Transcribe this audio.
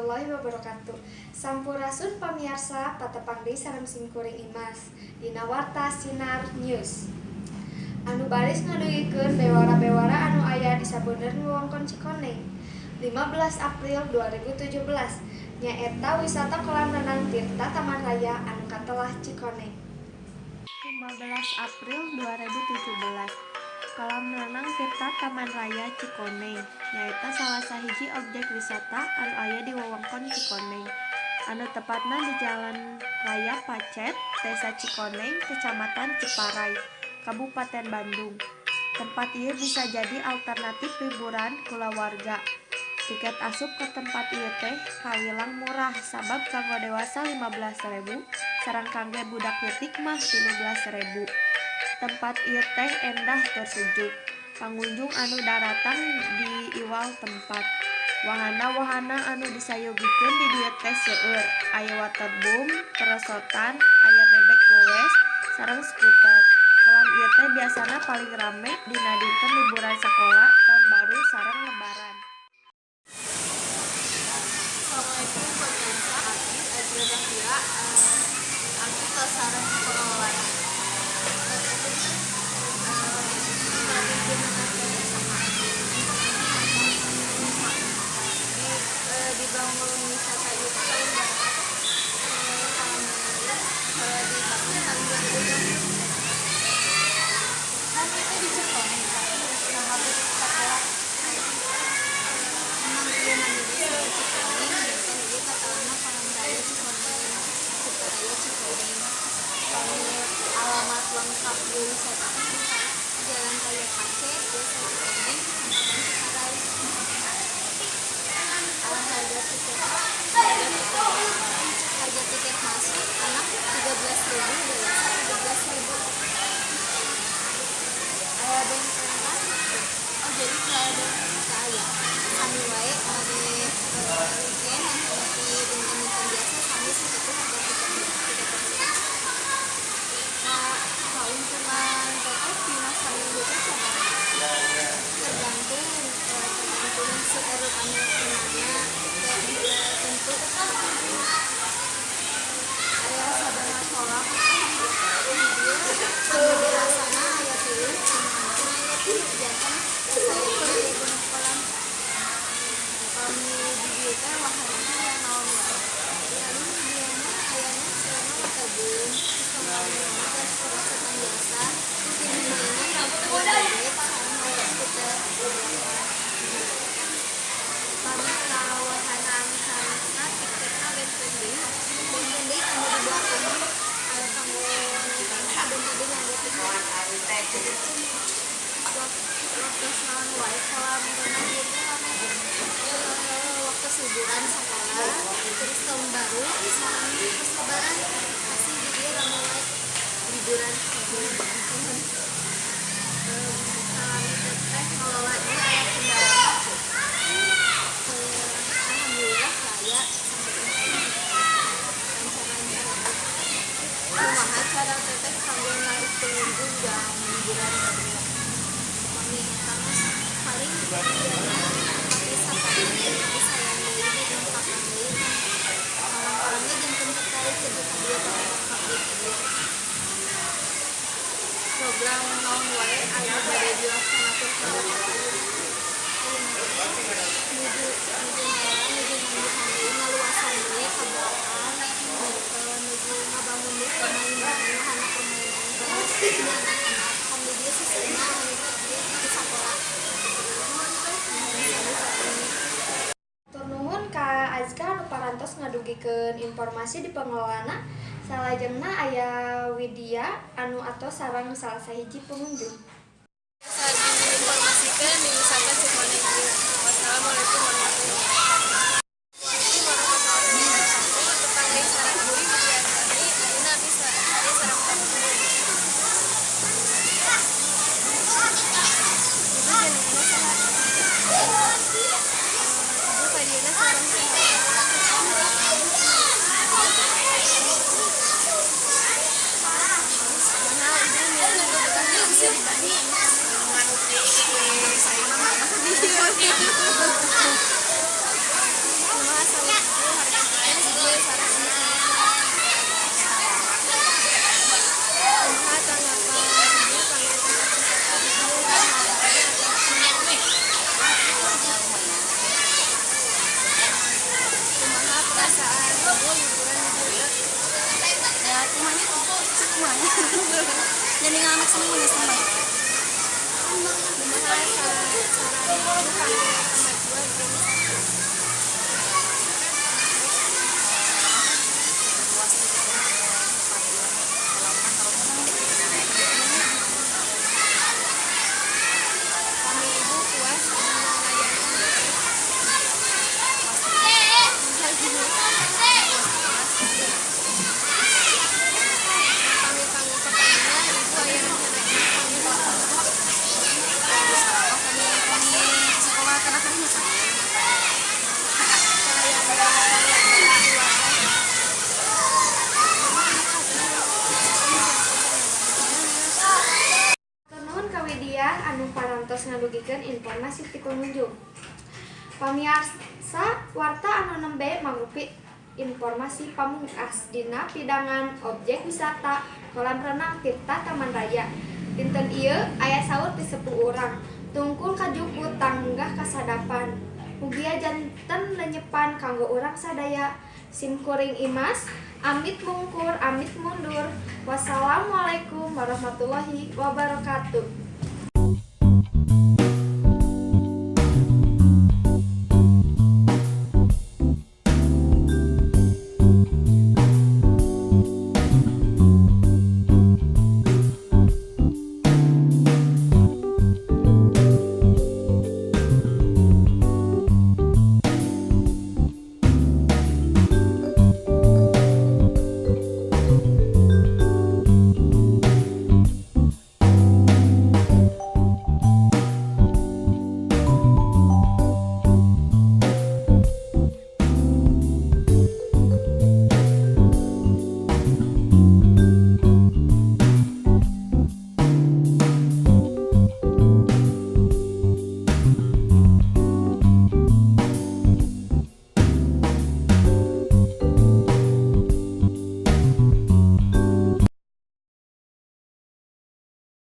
Warahmatullahi wabarakatuh. Sampurasun pamiarsa, patepang deui sareng simkuring Imas dina Warta Sinar News. Anu baris ngadugikeun bewara-bewara anu aya di sabeuneurna wewengkon Cikoneng. 15 April 2017 nyaeta wisata kolam renang Tirta Taman Raya anu katelah Cikoneng. 15 April 2017, Kolam Renang Tirta Taman Raya Cikoneng nyaeta salah sahiji objek wisata anu aya di wewengkon Cikoneng, anu tepatna di Jalan Raya Pacet, Desa Cikoneng, Kecamatan Ciparay, Kabupaten Bandung. Tempat ieu bisa jadi alternatif liburan kulawarga. Tiket asup ka tempat ieu teh kawilang murah, sabab kanggo dewasa 15.000 sareng kangge budak leutik mah 13.000. Tempat ieu teh endah tur sejuk. Pangunjung anu daratang di iwal tempat. Wahana-wahana anu disayogikeun di dieu teh seueur, aya waterboom, perosotan, aya bebek gowes, sareng skuter. Kolam ieu teh biasana paling rame dina dinten liburan sakola, taun baru sareng lebaran. Assalamualaikum pemirsa, abdi Azra Zafira, abdi tos sareng pengelolana. Bade saha? Dibangun wisata ieu teh tahun berapa? Dibangun tahun 2006. Kan itu di Cikoneng, nah sekolah. Emang ieu namina wisata Cikoneng, janten ieu katelahna Kolam Raya Cikoneng, Tirta Raya Cikoneng. Kami alamat lengkap ieu wisata teh kumaha? Jalan Raya Pacet, Desa Cikoneng, Kecamatan Ciparay. Harga tiket masuk anak 13.000, dewasa 13.000. Aya bentenna? Oh, jadi teu aya, teu aya. Sami wae bade weekend atanapi dinten-dinten biasa, sami sakitu harga tiket tiket masuk. Nah, kauntungan teteh dina saminggu teh sabaraha? Tergantung seueur anu kumaha, teu tentu. Aya sabaraha kolam di dieu? Anu dewasana aya tilu, anu anakna aya tilu, janten sadayana aya 6 kolam. Kami di dieu teh wahanana aya naon wae? Lalu di dieu mah ayana saurna waterboom, terus pemainanna teh perosotan biasa, terus di mainan aya bebek sareng aya skuter beberapa. Pami ka wahana anu sanesna tiketna benten deui? Benten deui, kanggo dibawa kanggo naik angsa benten deui nganggo tiket. Waktu naon wae kolam renang ieu teh rame? Waktu liburan sakola, terus tahun baru, sareng pas lebaran pasti di dieu rame wae liburan. Salami teteh ngelola ieu aya kendala? Alhamdulillah aya, sampai lancar-lancar wae. Kumaha cara teteh kanggo narik pengunjung jang liburan ka dieu? Upami eta mah paling ieu tempat wisata disayang deui, dilengkapan deui kan orang-orang ge janten tertarik gitu ka dieu, dongkap deui ka dieu. Program naon wae anu bade dilaksanakeun kanggo kapayun? Ayeuna teh nuju nuju ngalola, nuju nambihan deui, ngaluasan deui ka belakang, nuju ngabangun deui permainan, wahana permainan kanggo anak-anak kan di dieu sisina anu di sakola. Nuhun teh sami-sami. Hatur nuhun ka Azka anu parantos ngadugikeun informasi di pengelolana. Salajengna aya Widya anu atos sareng salah sahiji pengunjung. Bisa diinformasikan di wisata Cikoneng ieu. Wassalamualaikum warahmatullahi wabarakatuh. Warahmatullahi wabarakatuh. Tepang deui sareng Dwi Widiantari. Ayeuna abdi bade sareng pengunjung. Ibu jenengna saha? Ibu ka dieuna sareng saha? Kumaha ibu milih betah di dieu dibanding anu sanes? Kumaha sawieu Dan ningal anak seneng mah seneng. Kumaha saran ibu kanggo kemajuan wisata? Luas di tempat kolam renang kolam renang. Kami ibu puas dina layanan. Puas, puas, puas. Kami kanggo kapanggihna ibu aya rencana kanggo Insya Allah kami kami sekolah karena kami misalnya kaayaan keluarga. Hatur nuhun ka Widya anu parantos ngadugikeun informasi ti pengunjung. Pamiarsa, warta anu nembe mangrupi informasi pamungkas dina pidangan objek wisata kolam renang Tirta Taman Raya. Dinten ieu aya saur ti sepuh urang, "Tungkul kajukut tanggah kasadapan." Mugia janten lenyepan kanggo urang sadaya. Sim kuring Imas, amit mungkur, amit mundur. Wassalamualaikum warahmatullahi wabarakatuh.